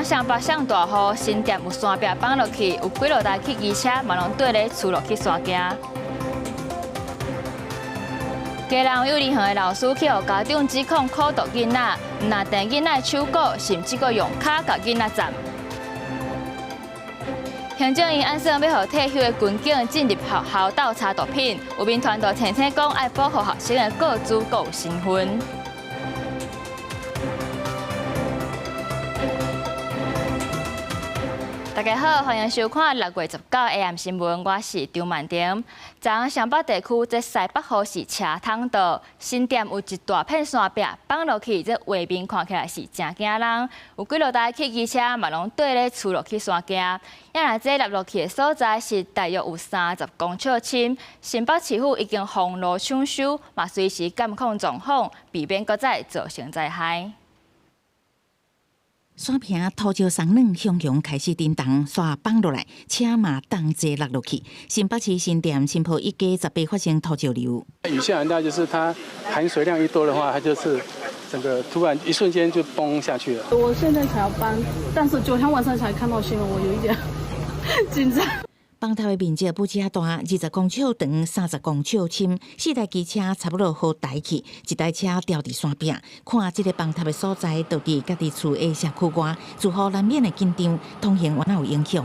昨雙北上大雨，新店有山壁崩落去，有幾落台汽機車嘛攏綴咧趨落去山徑。基隆幼兒園的老師去予家長指控苦毒囡仔，毋但掟囡仔的手鼓，甚至閣用跤共囡仔站。行政院按算欲予退休的軍警進入學校鬥查毒品，有民團就提醒講愛保護學生的個資閣有身份。大家好，歡迎收看6月19 AM 新聞，我是張曼婷。昨昏雙北地區這西北雨是車窗道，新店有一大片山壁崩落去，這畫面看起來是誠驚人。有幾落台汽機車嘛攏綴咧趨落去山徑。啊若這落落去的所在是大約有30公尺深，新北市府已經封路搶修，嘛隨時監控狀況，避免閣再造成災害。山坪土石鬆軟，雄雄開始震動，煞崩落來，車嘛同齊落落去。新北市新店新埔一街18發生土石流。雨下很大，就是它含水量一多的話，它就是整個突然一瞬間就崩下去了。我現在才要搬，但是昨天晚上才看到新聞，我有一點緊張。崩塌的面積不止大，20公尺長，30公尺深，四台機車差不多好抬去，一台車吊佇山壁。看這个崩塌的所在，就佇家己厝的社區外，住戶難免會緊張，通行有哪有影響？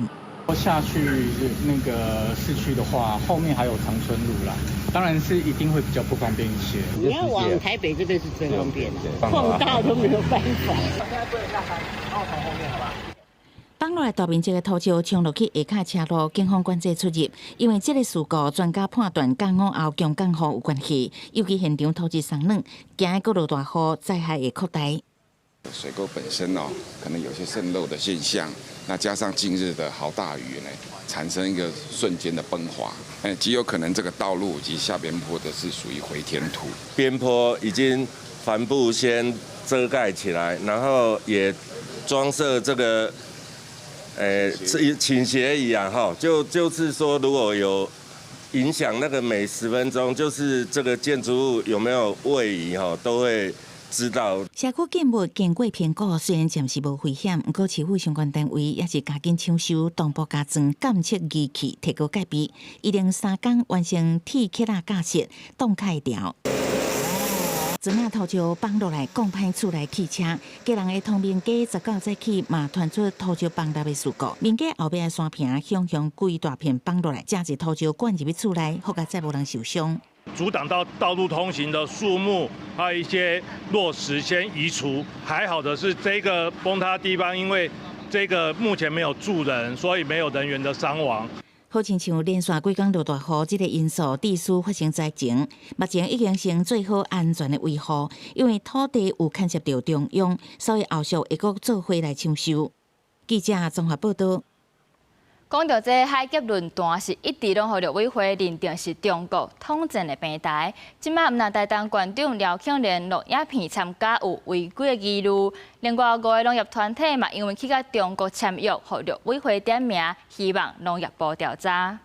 下去那個市區的話，後面還有長春路啦，當然是一定會比較不方便一些。你要往台北這邊是最方便的，碰到都沒有辦法。現在不能下山，然後從後面，好吧？崩落來大面積的土石衝落去下跤車路，警方管制出入。因為這个事故，專家判斷佮午後強降雨有關係，尤其現場土質鬆軟，驚閣落大雨，災害會擴大。水溝本身哦，可能有些滲漏的現象，那加上近日的豪大雨呢，產生一個瞬間的崩滑，極有可能這個道路以及下邊坡的是屬於回填土。邊坡已經帆布先遮蓋起來，然後也裝設這個。誒，傾斜儀啊，哈，就是說，如果有影響，那個每10分鐘，就是這個建築物有沒有位移，哈，都會知道。社區建物經過評估，雖然暫時無危險，毋過市府相關單位也是加緊搶修，同步加裝監測儀器，提高戒備。一連三工完成鐵殼仔架設，擋開掉。船仔土石崩落來，講歹厝內汽車，基隆的通明街19早起嘛傳出土石崩落的事故。民家後壁的山坪雄雄規大片崩落來，誠濟土石灌入去厝內，好佳哉無人受傷。阻擋到道路通行的樹木，還有一些落石先移除。還好的是，這個崩塌地方，因為這個目前沒有住人，所以沒有人員的傷亡。好親像連續幾工落大雨，這个因素致使發生災情。目前已經先做好安全的維護，因為土地有牽涉到中央，所以後續會閣做伙來搶修。記者綜合報道。講到這海峽論壇是一直攏予陸委會認定是中國統戰的平台。這擺毋但台東縣長廖慶蓮錄影片參加有違規的疑慮，另外五个農業團體嘛，因為去佮中國簽約，予陸委會點名，希望農業部調查。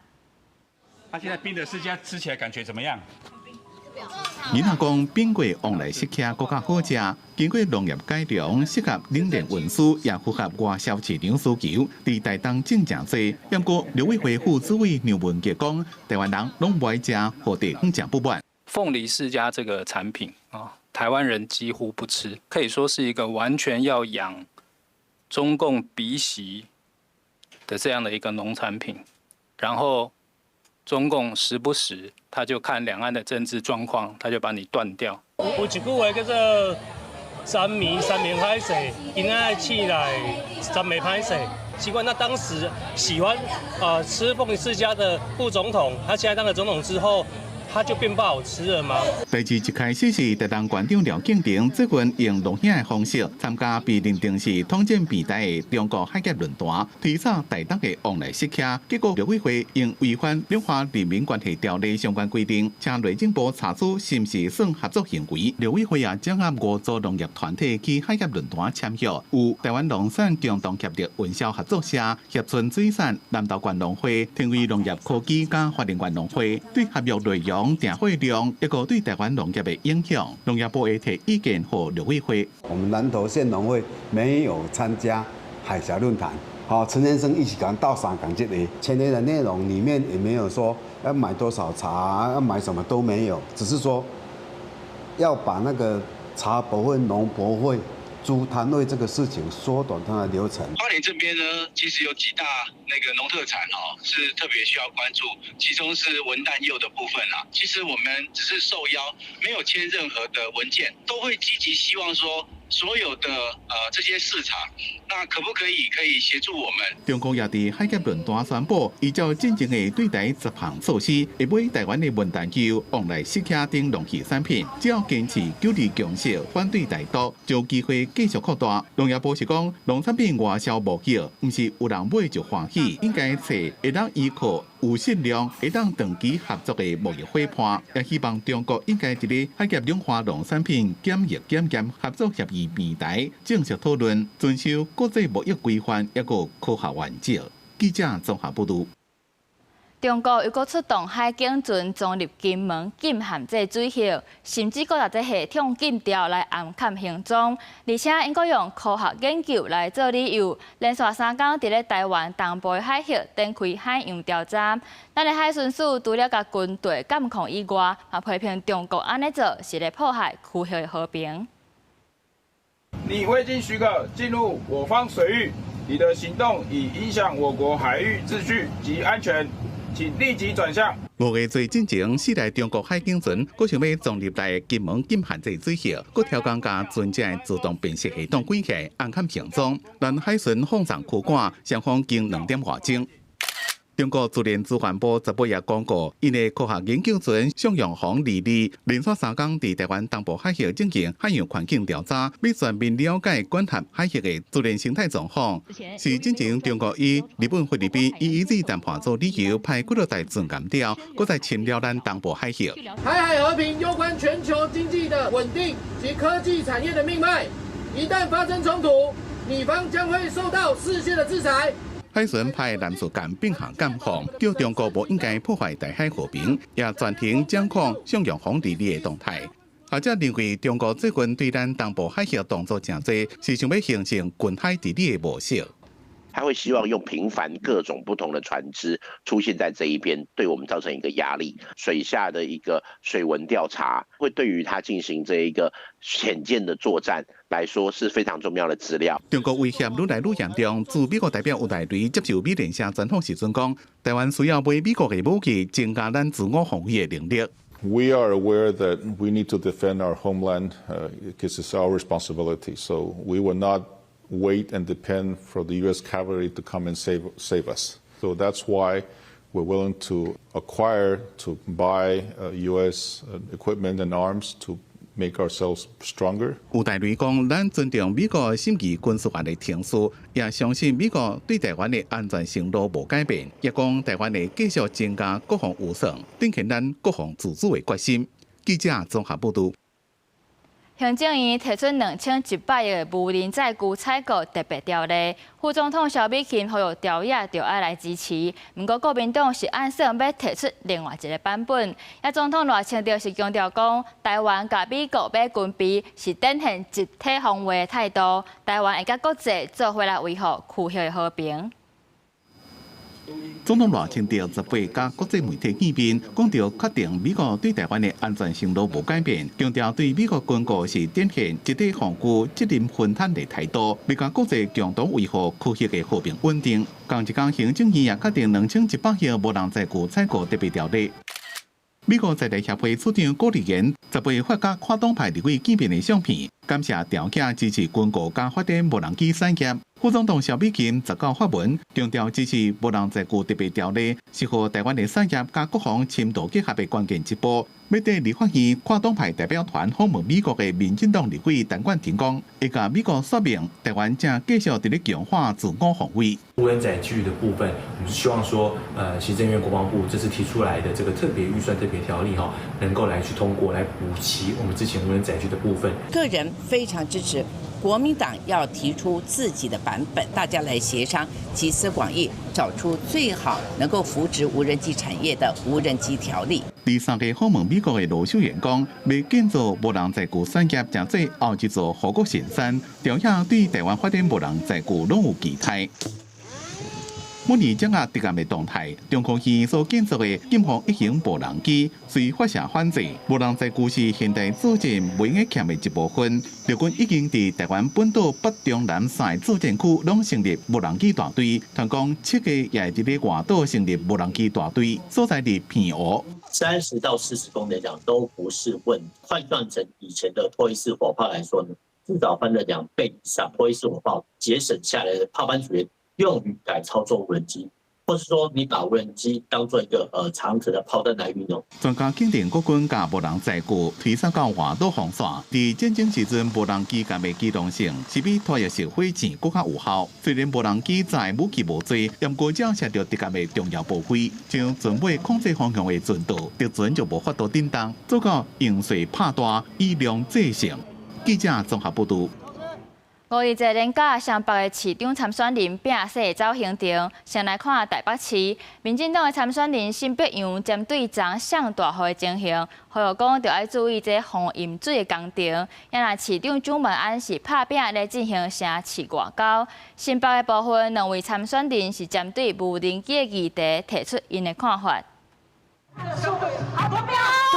他現在冰的釋迦吃起來感覺怎麼樣？囡仔講冰過旺來釋迦閣較好食，經過農業改良，適合冷鏈運輸，也符合外銷市場需求。佇台東種誠濟，不過陸委會副主委梁文傑講，台灣人攏無愛食，予地方誠不滿。鳳梨釋迦這個產品啊，台灣人幾乎不吃，可以說是一個完全要養中共鼻息的這樣的一個農產品，然後中共時不時他就看兩岸的政治狀況，他就把你斷掉。有一句話叫做“三暝三明歹勢，囡仔起來三暝歹勢”。奇怪，那當時喜歡吃鳳梨釋迦的副總統，他現在當了總統之後，它就變不好吃了嗎？代誌一開始是台東縣長廖慶林最近用錄影的方式參加被認定是統戰平台的中國海峽論壇，推捒台東的旺來釋迦，結果陸委會用違反兩岸人民關係條例相關規定，請內政部查處是毋是算合作行為。陸委會也整合五組農業團體去海峽論壇簽約，有台灣農產共同協力運銷合作社、協春水產、南投縣農會、天威農業科技佮花蓮縣農會，對合約內容、訂貨量，以及對台灣農業的影響，農業部會提意見予陸委會。我們南投縣農會沒有參加海峽論壇，好，陳先生一起講到三講這裡，簽約的內容裡面也沒有說要買多少茶，要買什麼都沒有，只是說要把那個茶博會、農博會、租攤位這個事情縮短它的流程。花蓮這邊呢，其實有幾大那個農特產哦，是特別需要關注，其中是文旦柚的部分啦。其實我們只是受邀，沒有簽任何的文件，都會積極希望說所有的這些市場，那可不可以可以協助我們？中國也佇海峽論壇宣布，依照進前的對台10項措施，會買台灣的文旦柚、旺來釋茄等農畜產品。只要堅持九二共識，反對台獨，就有機會繼續擴大。農業部是講，農產品外銷貿易，毋是有人買就歡喜，應該揣會當依靠有質量、會當長期合作的貿易夥伴。也希望中國應該佇咧海峽兩岸農產品檢疫檢驗合作協議平台正式討論，遵守國際貿易規範，抑閣科學原則。記者綜合報導。中國又閣出動海警船衝入金門禁限制水域，甚至閣抐這系統禁釣來暗崁行蹤，而且𪜶閣用科學研究來做理由，連續3工佇咧台灣東部海域展開海洋調查。咱的海巡署除了共軍隊監控以外，嘛批評中國按呢做是咧破壞區域的和平。你未經許可進入我方水域，你的行動已影響我國海域秩序及安全。請立即轉向。5月初進前，四台中國海警船，閣想欲衝入來金門禁限制水域，閣刁工共船隻自動辨識系統關起，暗崁行蹤。咱海巡放送驅趕，雙方經2點外鐘。中國自然資源部18也公告，𪜶的科學研究船向陽紅22連續3工佇台灣東部海域進行海洋環境調查，欲全面了解管轄海域的自然生態狀況。是進前中國以日本、菲律賓 EEZ 談判做理由，派幾落台船艦釣，閣再侵擾咱東部海域。台海和平攸關全球經濟的穩定及科技產業的命脈，一旦發生衝突，你方將會受到世界的制裁。海巡派攔截艦並行監控，叫中國無應該破壞台海和平，也全程掌控向陽紅22的動態。學者認為，中國最近對咱東部海域動作誠濟，是想欲形成近海治理的模式。他會希望用頻繁各種不同的船隻出現在這一邊，對我們造成一個壓力。水下的一個水文調查，會對於他進行這一個潛艦的作戰來說是非常重要的資料。中國威脅愈來愈嚴重。駐美國代表吳大雷接受美聯社專訪時陣講，台灣需要買美國的武器，增加咱自我防衛的能力。 We are aware that we need to defend our homeland, because it's our responsibility. So we will not wait and depend for the U.S. cavalry to come and save us. So that's why we're willing to acquire, to buy U.S. equipment and arms to make ourselves stronger. 吳大雷講，咱尊重美國審議軍事案的程序，也相信美國對台灣的安全承諾無改變。也講台灣會繼續增加國防預算，展現咱國防自主的決心。記者綜合報導。行政院提出2100億的無人載具採購特別條例，副總統蕭美琴呼籲朝野著愛來支持。毋過國民黨是按算欲提出另外一個版本。啊，總統賴清德是強調講，台灣共美國買軍備是展現集體防衛的態度，台灣會佮國際做伙來維護區域和平。總統賴清德18佮國際媒體見面，講著確定美國對台灣的安全承諾無改變，強調對美國軍購是展現集體防禦、責任分擔的態度，欲佮國際共同維護區域的和平穩定。仝一工行政院也確定2100億無人載具採購特別條例。美國在台協會處長郭立言18發佮跨黨派立委見面的相片，感謝朝野支持軍購佮發展無人機產業。副總統蕭美琴19發文，強調支持無人載具特別條例，是予台灣的產業佮國防深度結合的關鍵一步。欲綴立法院跨黨派代表團訪問美國的民進黨立委陳冠廷講，會共美國說明台灣正繼續佇咧強化自我防衛。無人載具的部分，我們是希望說，行政院國防部這次提出來的這個特別預算特別條例，哈，能夠來去通過，來補齊我們之前無人載具的部分。個人非常支持。國民黨要提出自己的版本，大家來協商，集思廣益，找出最好能夠扶植無人機產業的無人機條例。第三個訪問美國的盧秀燕講，欲建造無人載具產業，誠做後一座護國神山，朝野對台灣發展無人載具攏有期待。每年掌握敵艦的動態，中科院所建造的劍鋒一型無人機隨發射反制，無人載具是現代作戰袂用欠的一部分。陸軍已經佇台灣本島北中南三个作戰區攏成立無人機大隊，傳講七個也會佇咧外島成立無人機大隊，所在佇澎湖。 30到40公里講都不是問題，換算成以前的拖曳式火炮來說呢，至少翻了2倍以上。拖曳式火炮節省下來的炮班組員，用於改操作無人機，或是說你把無人機當做一個長程的炮彈來運用。專家肯定國軍共無人載具推送到外島防線，佇戰爭時陣無人機共的機動性是比拖曳式火箭閣較有效。雖然無人機載武器無濟，毋過掌握著敵艦的重要部位，像船尾控制方向的船舵，敵船就無法度振動，做到用細拍大，以量制勝。記者綜合報導。五二節連假，雙北的市長參選人摒細走行程。先來看台北市，民進黨的參選人沈伯洋針對昨上大雨的情形，呼籲講著愛注意這防淹水的工程。也若市長蔣萬安是拍拚咧進行城市外交。新北的部分，兩位參選人是針對無人機的議題提出𪜶的看法。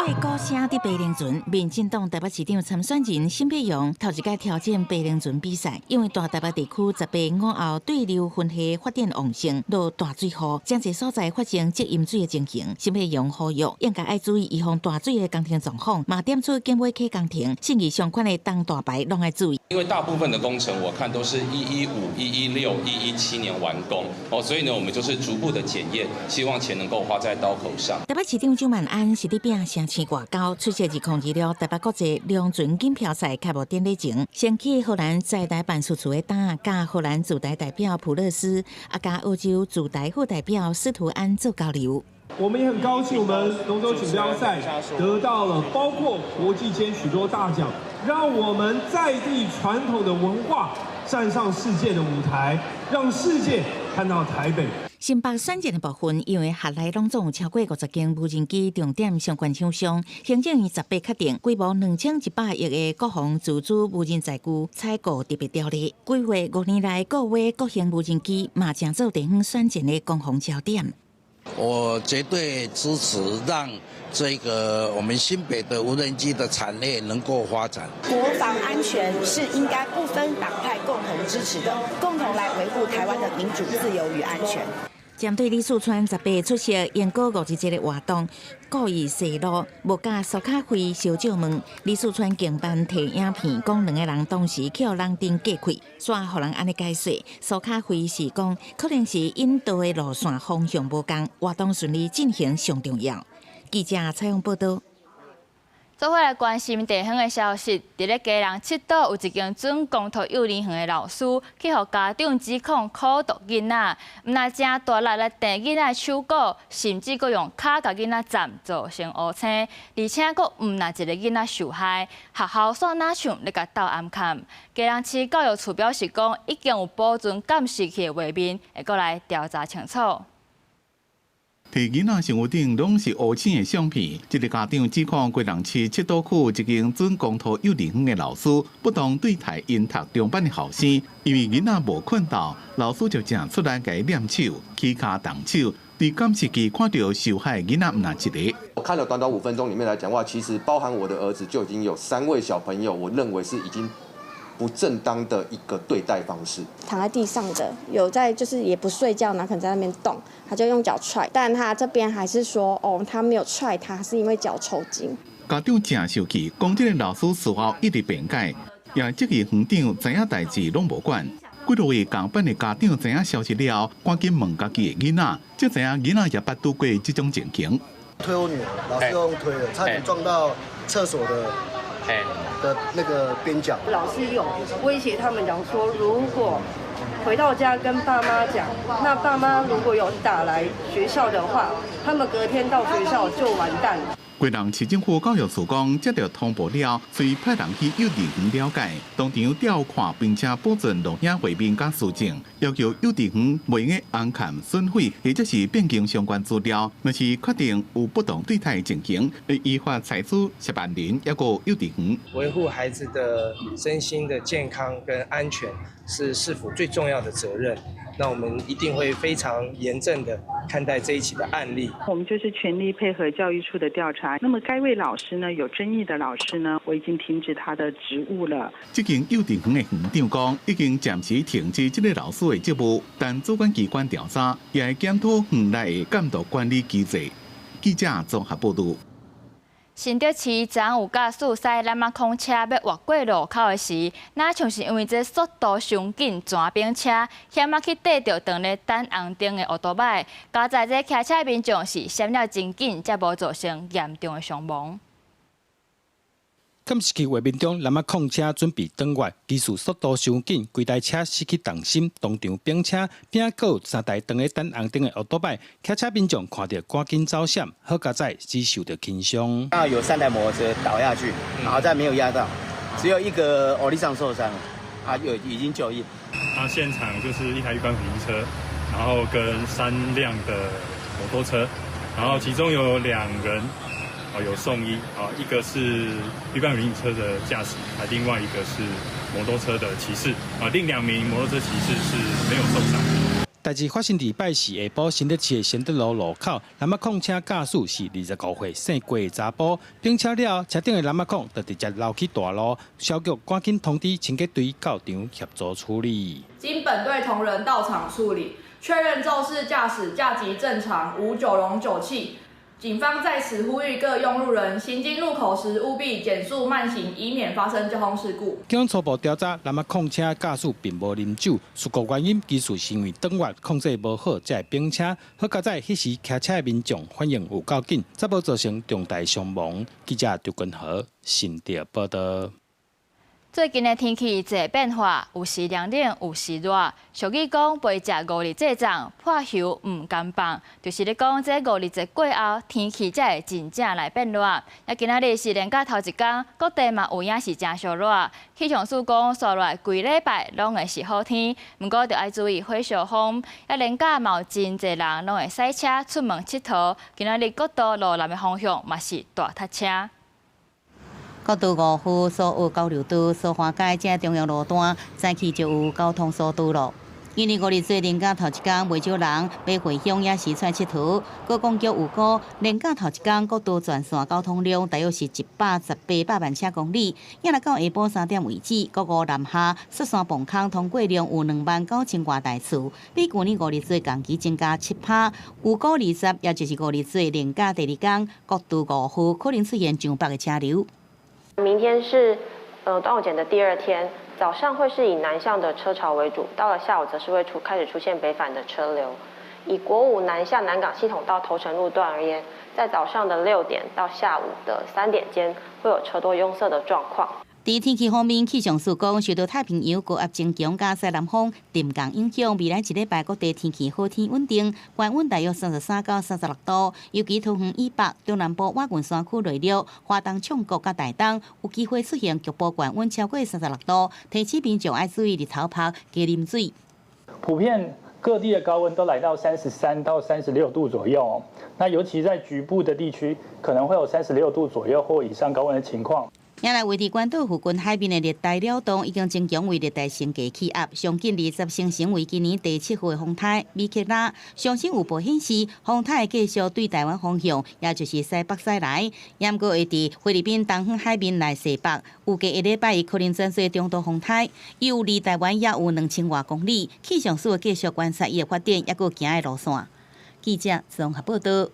對鼓聲佇白龍船，民進黨台北市長參選人沈伯洋頭一擺挑戰白龍船比賽，因為大台北地區18午後對流雲系發展旺盛，落大水雨，誠濟所在發生積淹水的情形。沈伯洋呼籲應該愛注意預防大水的工程狀況，嘛點出景尾溪工程，甚至相關的東大排攏愛注意。因為大部分的工程我看都是115、116、117年完工，哦，所以呢，我們就是逐步的檢驗，希望錢能夠花在刀口上。台北市長蔣萬安是佇拚城市外交出席2026台北國際龍船錦標賽開幕典禮前，先去荷蘭在台辦事處的擔，佮荷蘭駐台代表普勒斯，啊，佮澳洲駐台副代表司徒安做交流。我們也很高興，我們龍舟錦標賽得到了包括國際間許多大獎，讓我們在地傳統的文化站上世界的舞台，讓世界看到台北。新北選戰的部分，因為轄內攏總有超過50間無人機重點相關廠商，行政院18確定規模2100億的國防自主無人載具採購特別條例，規劃5年來購買國型無人機，嘛成做地方選戰的攻防焦點。我絕對支持讓這個我們新北的無人機的產業能夠發展。國防安全是應該不分黨派共同支持的，共同來維護台灣的民主、自由與安全。針對李四川18出席英國五二節的活動，故意踅路，無共蘇卡費相借問。李四川警辦提影片，講兩個人當時予人頂過氣，煞予人按呢解說。蘇卡費是講，可能是引導的路線方向無仝，活動順利進行上重要。記者採訪報導。做伙來關心地方的消息，佇咧基隆七堵有一間準公托幼兒園的老師，去予家長指控苦毒囡仔，毋但誠大力來掟囡仔的手股，甚至閣用跤共囡仔站，造成烏青，而且閣毋但一個囡仔受害，學校煞若像咧共鬥暗崁。基隆市教育處表示講，已經有保存監視器的畫面，會閣來調查清楚。佇囡仔身軀頂攏是烏青的相片，這個家長指控基隆市七堵區一間準公托幼兒園的老師不當對待𪜶讀中班的學生，因為囡仔無睏到，老師就誠出力共伊念手、起跤動手，佇監視器看著受害囡仔毋但一個。我看了短短5分鐘裡面來講話，其實包含我的兒子就已經有三位小朋友，我認為是已經不正當的一個對待方式。躺在地上的有在就是也不睡覺，然後可能在那邊動，他就用腳踹，但他這邊還是說哦，他沒有踹他，是因為腳抽筋。家長誠生氣，講這個老師事後一直辯解，也質疑園長知影代誌攏無管。幾落位仝班的家長知影消息了後，趕緊問家己的囡仔，才知影囡仔也捌拄過這種情形。推我女兒，老師用推的，差點撞到廁所的那個邊角。老師有威脅他們講說，如果回到家跟爸媽講，那爸媽如果有打來學校的話，他們隔天到學校就完蛋了。基隆市政府教育處講，接到通報了，遂派人去幼稚園了解，當場調看並且保存錄影畫面佮書證，要求幼稚園袂用得紅崁損毀或者是變更相關資料。若是確定有不當對待情形，會依法採取協辦人抑閣幼稚園。維護孩子的身心的健康跟安全是市府最重要的責任。那我們一定會非常嚴正的看待這一起的案例。我們就是全力配合教育處的調查。那麼該位老師呢，有爭議的老師呢，我已經停止他的職務了。這間幼稚園的園長講，已經暫時停止這個老師的職務，但主管機關調查也會檢討園內的監督管理機制。記者綜合報導。新竹市昨有駕駛駛南仔礦車欲越過路口的時，若像是因為這速度傷緊，轉反車，險仔去綴著當咧等紅燈的歐多擺，佳哉這騎車民眾是閃了真緊，才無造成嚴重的傷亡。監視器畫面中，南仔礦車準備轉彎，技術速度傷緊，規台車失去重心，當場反車，並閣有三台當咧等紅燈的歐多擺，騎車民眾看著趕緊走閃，好佳哉只受著輕傷。剛好有三台摩托車倒下去，好在沒有壓到，只有一個歐弟桑受傷，啊，有已經就醫。那現場就是一台一般平車，然後跟三輛的摩托車，然後其中有兩人。有送醫啊，一個是一般人車的駕駛，啊，另外一個是摩托車的騎士，啊，另兩名摩托車騎士是沒有受傷。代誌發生佇拜四下晡新竹市的承德路路口，南仔礦車駕駛是25歲姓郭的查埔，反車了後，車頂的南仔礦就直接溜去大路，消局趕緊通知清潔隊到場協助處理。經本隊同仁到場處理，確認肇事駕駛駕籍正常，無酒龍酒氣。警方在此呼籲各用路人行經路口時務必減速慢行，以免發生交通事故。經初步調查，南仔礦車駕駛並無啉酒，事故原因其實是因為轉彎控制無好，才會反車。好佳哉，彼時騎車的民眾反應有夠緊，才無造成重大傷亡。記者張君和新竹報道。最近的天氣濟變化，有時涼冷，有時熱。俗語講，袂食五日節粽，破袖毋甘放，就是咧講這五日節過後，天氣才會真正來變熱。啊，今仔日是連假頭一工，各地嘛有影是誠燒熱。氣象署講，紲落來規禮拜攏會是好天，毋過著愛注意火燒風。啊，連假嘛有真濟人攏會駛車出門𨑨迌。今仔日國道路南的方向嘛是大塞車。國道5號蘇澳交流道蘇花街這重要路段，早起就有交通疏導咯。因為五日節連假頭一工，袂少人欲回鄉抑是出來𨑨迌。觀光局預估，連假頭一工國道全線交通量大約是118萬車公里。也來到下晡3點為止，國五南下雪山磅空通過量有2萬9千外台次，比舊年五日節同期增加7%。預估20，也就是五日節連假第二工，國道5號可能出現上百个車流。明天是端午節的第二天，早上會是以南向的車潮為主，到了下午則是會開始出現北返的車流。以國五南下南港系統到頭城路段而言，在早上的6點到下午的3點間，會有車多擁塞的狀況。佇天氣方面，氣象署講，受到太平洋高壓增強佮西南風沉降影響，未來一禮拜各地天氣好天穩定，高溫大約33到36度。尤其桃園以北、中南部瓦剮山區內陸、花東縱谷佮台東，有機會出現局部高溫超過36度，提醒民眾愛注意日頭曬，加啉水。普遍各地的高溫都來到33到36度左右，那尤其在局部的地區，可能會有36度左右或以上高溫的情況。也來位佇關島附近海面的熱帶擾動已經增強為熱帶性低氣壓，上緊20生成為今年第7號的風颱米克拉。上新預報顯示，風颱繼續對台灣方向，也就是西北駛來，猶閣會佇菲律賓東方海面來西北。預計下禮拜可能轉做中度風颱，又離台灣也有2000外公里。氣象署會繼續觀察伊的發展，猶閣行的路線。記者綜合報道。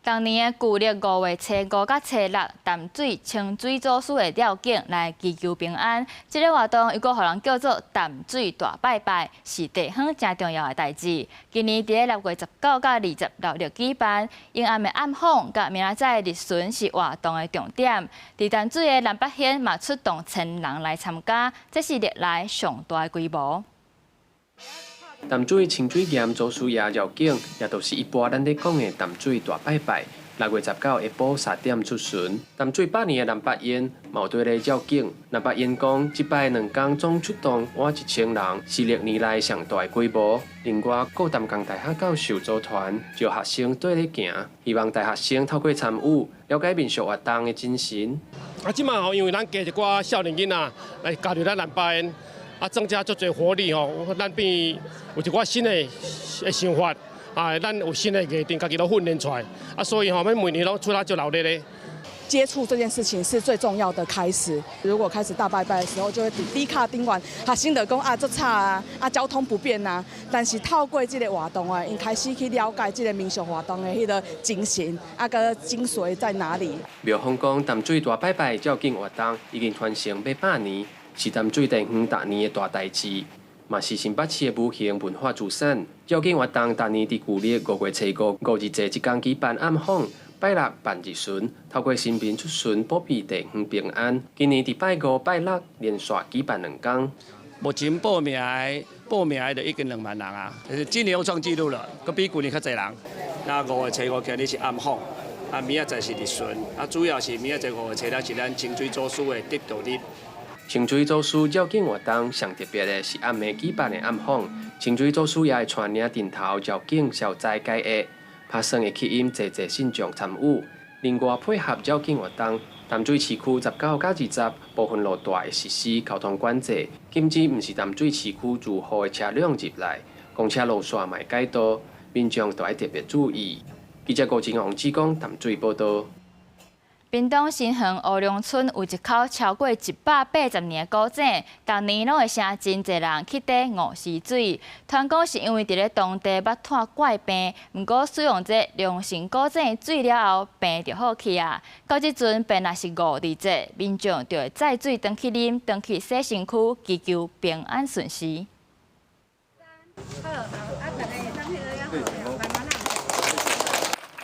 逐年的舊曆5月初5佮初6，淡水清水祖師的吊景來祈求平安。這个活動又閣予人叫做淡水大拜拜，是地方誠重要的代誌。今年佇咧6月19佮20六日舉辦，陰暗的暗訪佮明仔載日巡是活動的重點。佇淡水的南北縣嘛出動1000人來參加，這是歷來上大的規模。淡水清水岩祖師爺繞境，也就是一般咱咧講的淡水大拜拜。6月19下晡3點出巡。淡水百年的南北煙嘛有綴咧繞境。南北煙講，這擺兩工總出動滿1000人，是歷年來上大的規模。另外，顧淡江大學教授組團召學生綴咧行，希望大學生透過參與，了解民俗活動的精神。啊，這擺吼，因為咱加一寡少年囡仔來加入咱南北煙。啊，增加足濟活力吼，咱變有一寡新的想法，啊，咱有新的藝陣，家己都訓練出來，啊，所以吼，咱每年攏出來就鬧熱咧。接觸這件事情是最重要的開始。如果開始大拜拜的時候，就會佇 Dcard 頂懸，學生就講啊，足吵啊，啊，交通不便啊。但是透過這個活動啊，𪜶開始去了解這個民俗活動的彼個精神，啊，佮精髓在哪裡。廟方講，淡水大拜拜繞境活動已經傳承欲百年。是淡水地方逐年的大代誌，嘛是新北市的無形文化資產。繞境活動逐年佇舊曆5月初五五日節這工舉辦暗訪，拜六辦日巡，透過神明出巡保庇地方平安。今年佇拜五、拜六連續舉辦兩工。目前報名的就已經2萬人啊，今年又創紀錄了，閣比舊年較濟人。那5月初五今日是暗訪，啊明仔載是日巡，啊主要是明仔載5月初六是咱清水祖師的得道日。清水祖師繞境活動上特別的是暗暝舉辦的暗訪，清水祖師爺會帶領陣頭繞境消災解厄，拍算會吸引濟濟信眾參與。另外配合繞境活動，淡水市區19佮20部分路段會實施交通管制，禁止毋是淡水市區住戶的車輛入來，公車路線嘛會改道，民眾都愛特別注意。記者郭金王志剛淡水報道。屏東新園烏龍村有一口超過180年的古井，逐年攏會成真濟人去綴午時水。傳講是因為佇咧當地捌湠怪病，毋過使用這龍神古井的水了後，病就好去啊。到這陣病若是五日節，民眾就會載水轉去啉，轉去洗身軀，祈求平安順遂。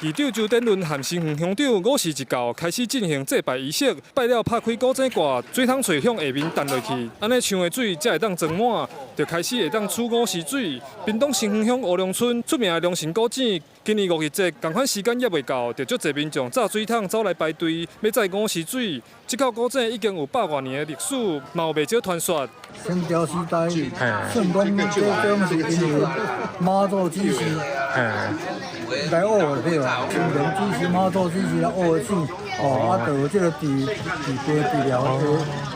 市長周典倫和新園鄉長午時一到，開始進行祭拜儀式，拜了拍開古井蓋，水桶喙向下面彈落去，按呢搶的水才會當裝滿，就開始會當取午時水。屏東新園鄉烏龍村出名的龍神古井，今年五月節仝款時間猶未到，就足濟民眾紮水桶走來排隊，欲載午時水。這口古井已經有百外年的歷史，嘛有袂少傳說。清朝時代，算講這種是因為媽祖指示來挖的對吧？清朝指示媽祖指示來挖的水，哦，啊，就有這個治治病治療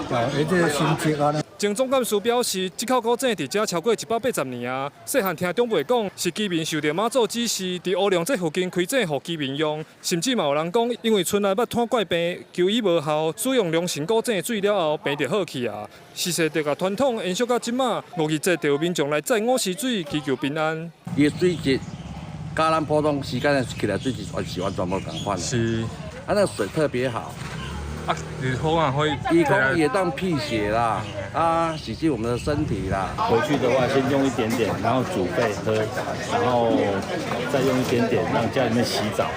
的，這個神蹟啊。前總幹事表示，這口古井佇遮超過180年啊。細漢聽長輩講，是居民受著媽祖指示，佇烏龍這附近開井，予居民用。甚至嘛有人講，因為村內捌湠怪病，求醫無效，使用龍神古井的水了後，病就好去啊。是世代共傳統延續到這馬，五日節就有民眾來載午時水，祈求平安。伊的水質，佮咱普通時間起來水質是完全無仝款的。是，啊，那個水特別好。啊，你好啊，可以。伊講伊會當辟邪啦，啊，洗淨我們的身體啦。回去的話，先用一點點，然後煮沸喝，然後再用一點點，讓家裡面洗澡，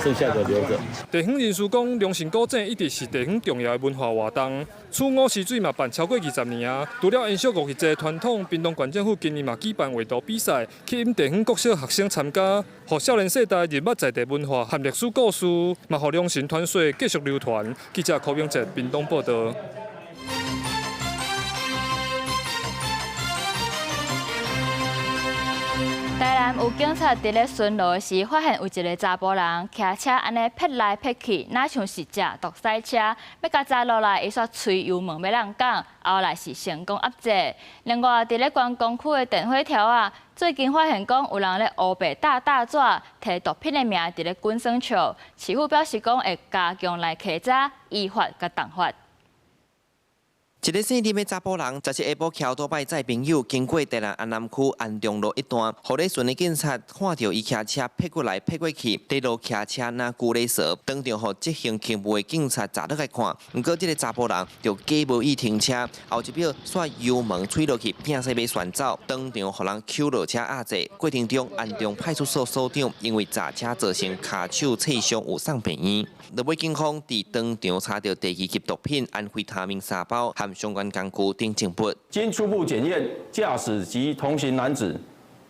剩下的留著。地方人士講，龍神古井一直是地方重要的文化活動，取午時水嘛辦超過20年啊。除了延續五日節傳統，屏東縣政府今年嘛舉辦畫圖比賽，吸引地方國小學生參加，予少年世代認捌在地文化和歷史故事，嘛予龍神傳說繼續流傳。記者柯明哲屏東報道。台南有警察佇咧巡邏時，發現有一個查埔人騎車按呢撇來撇去，若像是食毒屎車，欲共閘落來，伊煞催油門欲人講，後來是成功壓制。另外，佇咧觀光區的電火柱仔，最近發現講有人咧烏白貼大紙，提毒品的名佇咧滾耍笑。市府表示講會加強來稽查，依法共重罰。一個姓林的查埔人，昨日下晡騎歐多擺載朋友經過台南安南區安中路一段，予咧巡的警察看著伊騎車撇過來撇過去，佇路騎車若龜咧趖，當場予執行勤務的警察閘落來看。毋過這个查埔人就假無意停車，後一秒煞油門吹落去，拚勢欲旋走，當場予人搝落車壓制。過程中，安中派出所所長因為閘車造成跤手挫傷，有送病院。落尾警方佇當場查著第二級毒品安非他命3包，含含相關工具等證物。經初步檢驗，駕駛及同行男子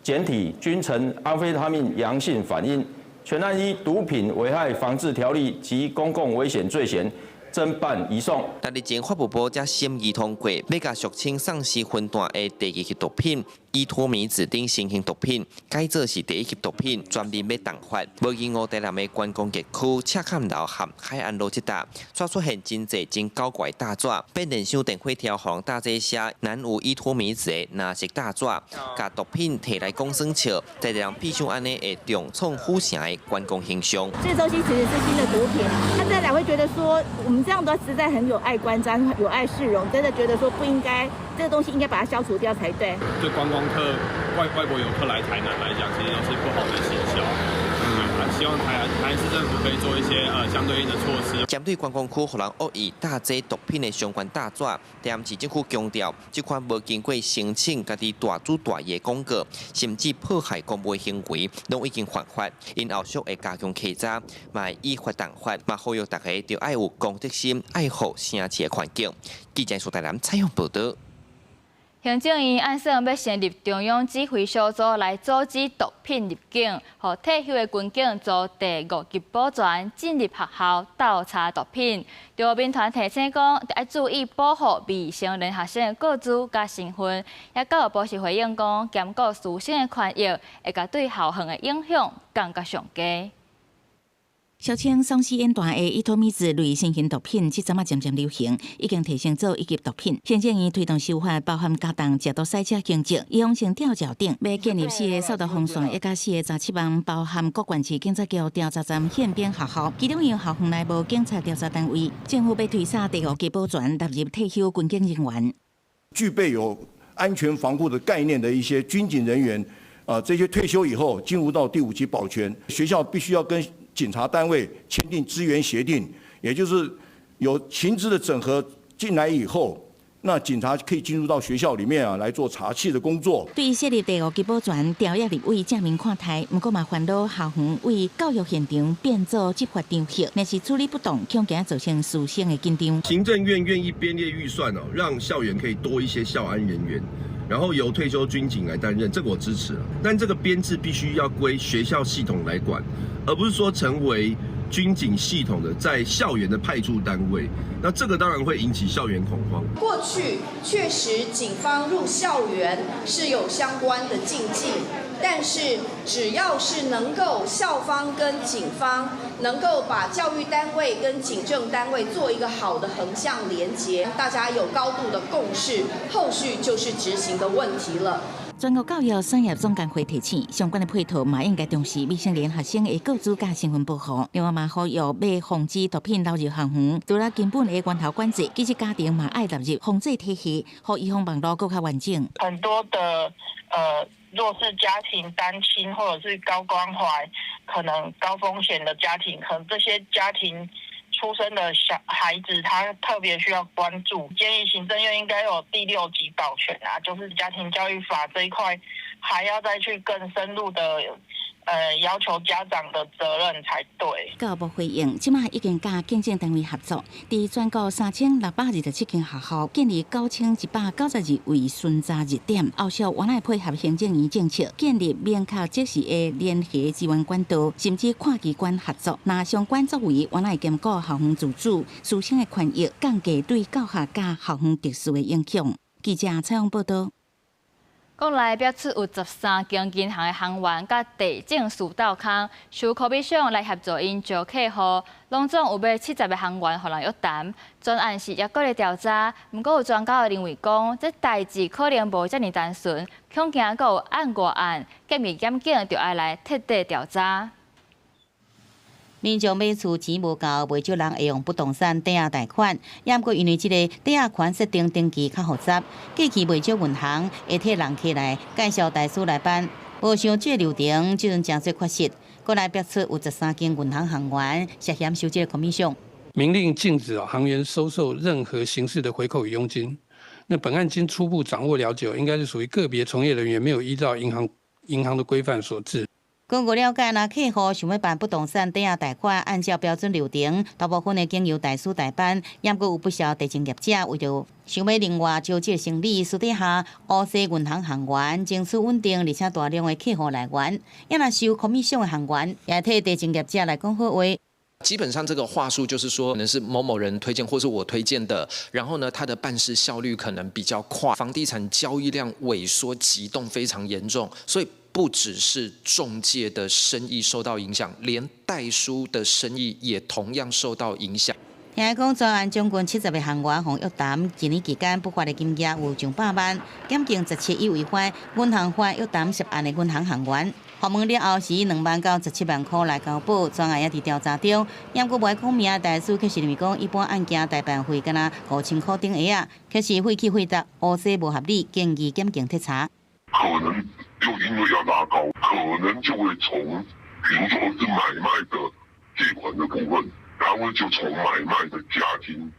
檢體均呈安非他命陽性反應，全案依毒品危害防治條例及公共危險罪嫌，偵辦移送。但日前法務部才審議通過，欲共俗稱喪屍魂彈的第二級毒品依托咪酯等新型毒品改做是第一級毒品，全面欲重罰。無疑訛台南的觀光客區赤崁樓和海岸路這搭，煞出現真濟真狡怪大紙，變聯想電火條予人打這寫南無依托咪酯的藍色大紙，共毒品提來講耍笑，在人披上按呢會重創府城的觀光形象。這個東西其實是新的毒品，他再來會覺得說，我們這樣都實在很有礙觀瞻，有礙市容，真的覺得說不應該，這個東西應該把它消除掉才對。對觀光客、外國遊客來台南來講，其實都是不好的行銷。希望台南市政府可以做一些相對應的措施。針對觀光區予人惡意打製毒品的相關大紙，台南市政府強調，這款無經過申請、家己大主大意的廣告，甚至破壞公務行為，攏已經犯法。𪜶後續會加強稽查，嘛會依法重罰，嘛呼籲大家著愛有公德心，愛護城市的環境。記者蘇台南採訪報道。行政院按算欲成立中央指揮小組來阻止毒品入境，予退休的軍警做第五級保全進入學校倒查毒品。著民團提醒講，愛注意保護未成年學生的個資佮身份。也教育部是回應講，兼顧師生的權益，會共對校園的影響降到上低。俗稱喪屍煙彈的依托咪酯類新型毒品，這陣仔漸漸流行，已經提升做一級毒品。行政院推動修法，包含加重食毒賽車刑責、預防性吊腳等，欲建立四个掃毒防線，一加四个十七萬，包含各縣市警察局調查站、憲兵學校，其中有校園內無警察調查單位，政府欲推捒第五級保全納入退休軍警人員，具備有安全防護的概念的一些軍警人員，啊，這些退休以後進入到第五級保全，學校必須要跟警察單位簽訂支援協定，也就是有情資的整合進來以後，那警察可以進入到學校裡面啊來做查緝的工作。對於設立第五級保全，朝野立委正面看待，毋過嘛煩惱校園為教育現場變做執法場域，若是處理不當，恐驚造成師生的緊張。行政院願意編列預算哦，讓校園可以多一些校安人員，然後由退休軍警來擔任，這個我支持。但這個編制必須要歸學校系統來管，而不是說成為軍警系統的在校園的派駐單位。那這個當然會引起校園恐慌。過去確實警方入校園是有相關的禁忌，但是只要是能夠校方跟警方能夠把教育單位跟警政單位做一個好的橫向連結，大家有高度的共識，後續就是執行的問題了。全國教育產業總工會提醒，相關的配套嘛應該重視未成年學生的個資佮身份保護。另外嘛，呼籲欲防止毒品流入校園，除了根本的源頭管制，其實家庭嘛愛納入防制體系，予預防網路閣較完整。很多的弱勢家庭、單親或者是高關懷、可能高風險的家庭，可能這些家庭出生的小孩子，他特別需要關注。建議行政院應該有第六級保全啊，就是家庭教育法這一塊，還要再去更深入的要求家長的責任才對。教育部回應，這馬已經佮警政單位合作，佇全國3627間學校建立9192位巡查熱點，後續原來配合行政院政策，建立明確即時的聯繫支援管道，甚至跨機關合作。若相關作為，原來兼顧校園自主、師生的權益，降低對教學佮校園秩序的影響。記者採訪報道。國內表出有13間銀行的行員佮地政士鬥空，收 commission 來協助𪜶招客戶，攏總有欲70個行員予人約談。專案是猶閣咧調查，毋過有專家認為講，這代誌可能無遮爾單純，恐驚閣有案外案，建議檢警著愛來徹底調查。民眾買厝錢無夠，袂少人會用不動產抵押貸款。也毋過因為這個抵押權設定登記較複雜，過去袂少銀行會替人客來介紹代書來辦，無想這個流程這陣誠濟缺失。閣來爆出有13間銀行行員涉嫌收這個 commission。明令禁止行員收受任何形式的回扣與佣金。那本案經初步掌握了解，應該是屬於個別從業人員沒有依照銀行的規範所致。根據了解，若客戶想欲辦不動產抵押貸款，按照標準流程，大部分會經由代書代辦。猶閣有不少地政業者為著想欲另外招這生理，私底下烏踅銀行行員，爭取穩定而且大量的客戶來源。也若收 commission 的行員，也替地政業者來講好話。基本上這個話術就是說，可能是某某人推薦，或是我推薦的，然後呢，他的辦事效率可能比較快，房地產交易量萎縮急凍非常嚴重，所以不只是仲介的生意受到影響，連代書的生意也同樣受到影響。聽講專案將近70個行員予約談，一年期間不法的金額有上百萬，檢警17以違反銀行法約談涉案的銀行行員。訪問了後是以2萬到17萬塊來交保，專案也佇調查中。猶閣無愛講名，代書卻是認為講，一般案件代辦費敢若5000塊頂下啊，卻是費去費達，烏踅無合理，建議檢警徹查。可能又因為要拉高，可能就會從，比如說是買賣的借款的部分，他會就從買賣的價金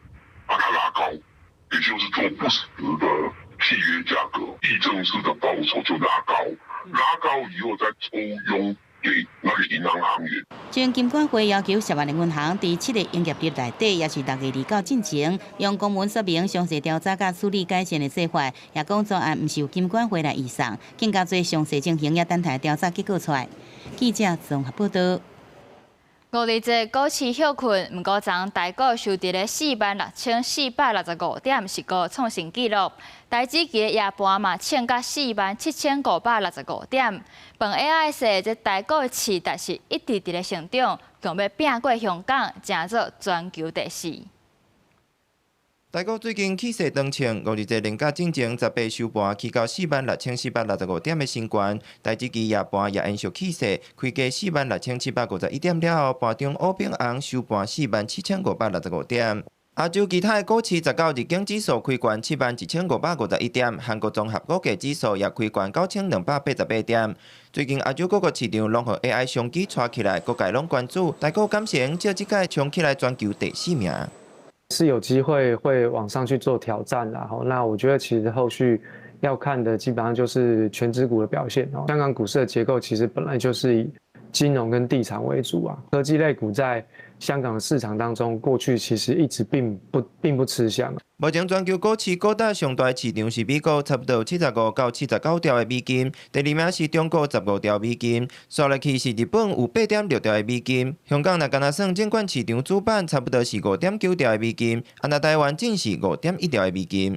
把它拉高，也就是做不實的契約價格，議政式的報酬就拉高，拉高以後再抽佣給那個銀行行員。前金管會要求涉案的銀行佇7個營業日內底，也是6月29進前，用公文說明詳細調查佮處理改善的做法，也講專案毋是由金管會來移送，更加做詳細情形，也等待調查結果出來。記者綜合報道。五日節股市歇睏，毋過昨台股收佇咧46,465點，是閣創新紀錄。台指期夜盤嘛，衝到47,565點。飯 AI 說，這台股市值是一直佇咧成長，強欲拚過香港，成做全球第四。台股最近起勢長衝，五日節連假進前18收盤起到46,465點的新高，台指期夜盤也延續起勢，開低46,751點了後，盤中烏變紅收盤47,565點。亞洲其他的股市19日經指數開懸71,551點，韓國綜合股價指數也開懸9,288點。最近亞洲各個市場攏予 AI 商機帶起來，各界攏關注台股敢會藉這屆衝起來全球第四名。是有機會會往上去做挑戰，然後那我覺得其實後續要看的基本上就是權值股的表現哦。香港股市的結構其實本來就是以金融跟地產為主啊，科技類股在香港的市場當中，過去其實一直並不吃香。目前全球股市股價上大市場是美國，差不多75到79兆的美金；第二名是中國15兆美金，紲落去是日本有8.6兆的美金。香港若干焦算證券市場主板，差不多是5.9兆的美金，啊若台灣只是5.1兆的美金。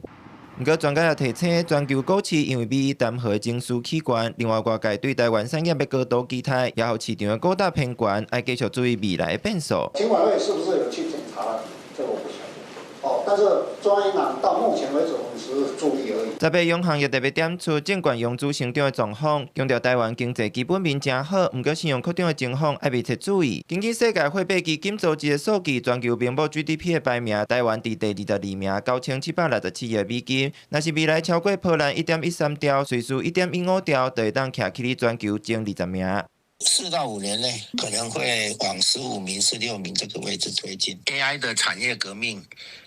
毋過專家也提醒，全球股市因為美伊談和情勢起懸，另外外界對台灣產業的高度期待，也予市場的股價偏懸，愛繼續注意未來的變數。金管會是不是有去檢查？這個我不曉得。哦，但是中央銀行到目前為止，我們只是注意而已。十八央行也特別點出證券融資成長的狀況，強調台灣經濟基本面誠好，毋過信用擴張的情況愛密切注意。根據世界貨幣基金組織的數據，全球名目 GDP 的排名，台灣佇第22名，9767億美金。若是未來超過波蘭1.13兆，瑞士1.15兆，就會當徛起佇全球前20名。 4到5年內可能會往15名、16名這個位置推進。AI 的產業革命，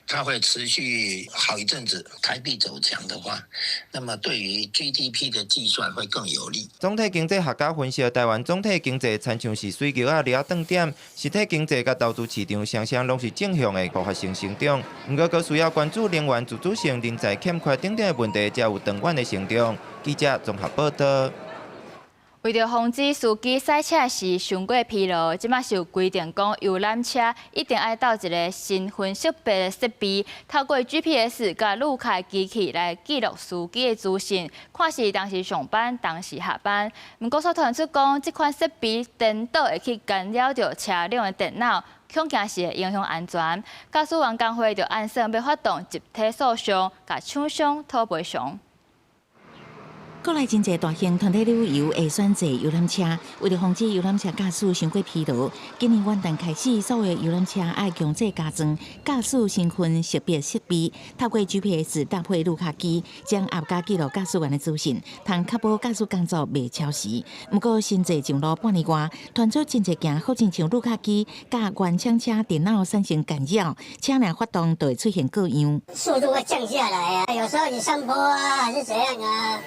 它會持續好一陣子。台幣走強的話，那麼對於 GDP 的計算會更有利。總體經濟學家分析，台灣總體經濟親像是水轎仔掠轉點，實體經濟佮投資市場雙雙攏是正向的爆發性成長。毋過，閣需要關注能源自主性、人才欠缺等等的問題，才有長遠的成長。記者綜合報道。為著防止司機駛車時傷過疲勞，這馬是有規定講遊覽車一定愛鬥一个身份識別的設備，透過 GPS 佮錄卡機器來記錄司機的資訊，看是當時上班，當時下班。毋過，所傳出講，這款設備顛倒會去干擾著車輛的電腦，恐驚是會影響安全。駕駛員工會就按算欲發動集體訴訟，共廠商討賠償。國內真濟大型團體旅遊會選擇遊覽車，為著防止遊覽車駕駛傷過疲勞，今年元旦開始，所有遊覽車愛強制加裝駕駛身份識別設備，透過 GPS 搭配錄卡機，掌握佮記錄駕駛員的資訊，通確保駕駛工作袂超時。毋過，新制上路半年外，傳出真濟件好親像錄卡機佮原廠車電腦產生干擾，車輛發動就會出現故障，速度會降下來啊！有時候你上坡啊，還是怎樣啊？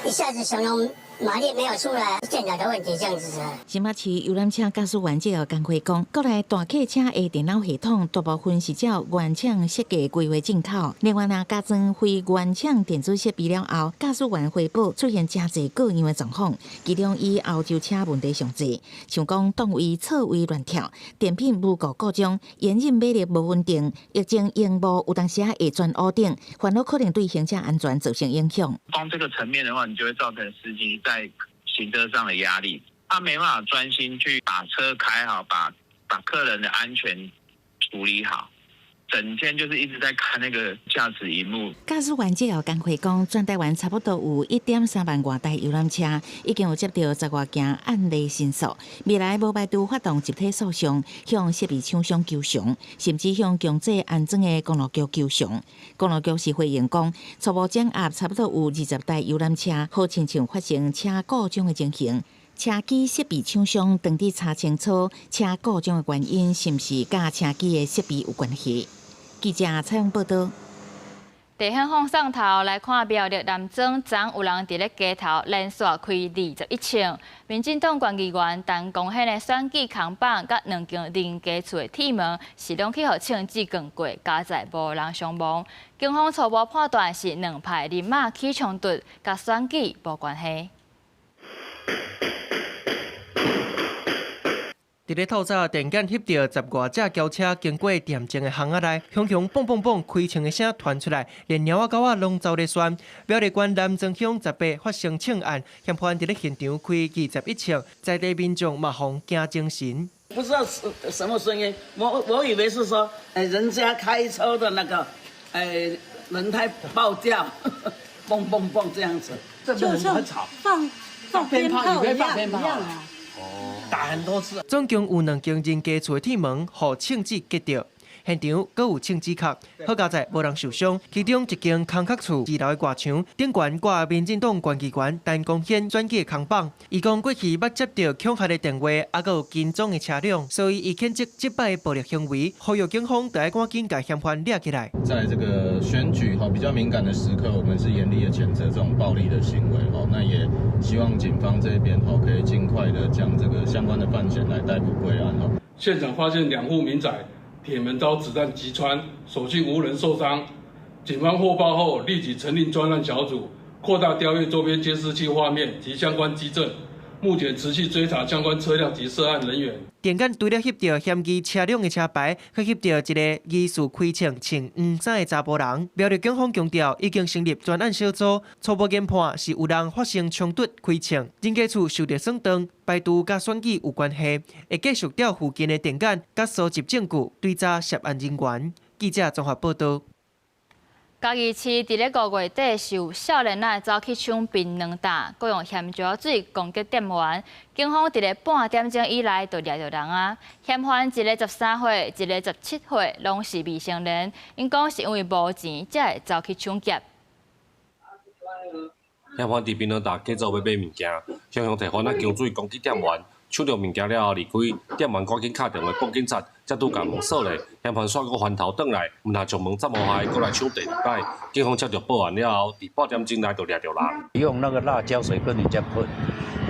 一下子想要馬力沒有出來，電腦的問題這樣子。新北市遊覽車駕駛員這個工會講，國內大客車的電腦系統大部分是照原廠設計規劃進口，另外若加裝非原廠電子設備了後，駕駛員回報出現誠濟各樣的狀況，其中以歐洲車問題上濟，像講檔位錯位亂跳、電瓶無故故障、引擎馬力無穩定、液晶螢幕有當時會轉烏等，煩惱可能對行車安全造成影響。光這個層面的話，你就會造成司機在行車上的壓力，他沒辦法專心去把車開好，把客人的安全處理好，整天就是一直在看那個駕駛螢幕。駕駛員這個工會講，全台灣差不多有1.3萬外台遊覽車，已經有接到十外件案例申訴，未來無排除發動集體訴訟，向設備廠商求償，甚至向強制安裝的公路局求償。公路局是回應講，初步掌握差不多有20台遊覽車，好親像發生車故障的情形。車機設備廠商當地查清楚車故障的原因，是毋是佮車機的設備有關係？記者採訪報道。地方放送頭來看苗栗南庄，昨有人佇咧街頭連續開21槍。民進黨縣議員陳光顯的選舉扛棒，佮兩間林家厝的鐵門是攏去予槍支撞過，佳哉無人傷亡。警方初步判斷是兩派人馬起衝突，佮選舉無關係。佇咧透早，電警翕著十外隻轎車經過店前的巷仔內，雄雄嘣嘣嘣開槍的聲傳出來，連貓仔狗仔攏走咧訕。苗栗縣南庄鄉18發生槍案，嫌犯佇咧現場開21槍，在地民眾嘛予驚精神。不知道是什麼聲音，我以為是說，人家開車的那個，輪胎爆掉，嘣嘣嘣這樣子，就像放鞭炮一樣啊。打很多次。總共有兩間人家厝的鐵門，予槍支擊著，現場閣有槍支殼，好佳哉無人受傷。其中一間空殼厝二樓的外牆頂懸掛民進黨縣議員陳光顯選舉的扛棒。伊講過去捌接著恐嚇的電話，猶閣有跟蹤的車輛，所以伊譴責這擺的暴力行為，呼籲警方著愛趕緊共嫌犯掠起來。在這個選舉吼比較敏感的時刻，我們是嚴厲的譴責這種暴力的行為吼，那也希望警方這邊吼可以盡快的將這個相關的犯嫌來逮捕歸案吼。現場發現兩戶民宅鐵門遭子彈擊穿，所幸無人受傷。警方獲報後立即成立專案小組，擴大調閱周邊監視器畫面及相關跡證，目前持續追查相關車輛及涉案人員。電警除了翕著嫌疑車輛的車牌，閣翕著一个疑似開槍穿黃衫的查埔人。苗栗警方強調，已經成立專案小組，初步研判是有人發生衝突開槍，人家厝受著損斷，排除佮選舉有關係，會繼續調附近的電警佮搜集證據，追查涉案人員。記者綜合報道。嘉義市佇咧5月底是有少年仔走去搶檳榔擔，閣用鹹椒水攻擊店員。警方佇咧半點鐘以內就掠著人啊！嫌犯一个13歲，一个17歲，攏是未成年。𪜶講是因為無錢，才會走去搶劫。嫌犯佇檳榔擔假做欲買物件，雄雄提番仔薑水攻擊店員。搶著物件了後離開，店員趕緊敲電話報警察，才拄共門鎖咧。嫌犯煞閣翻頭轉來，毋但將門插無開，閣來搶第二擺。警方接著報案了後，佇半點鐘內就掠著人。用那個辣椒水跟人家噴，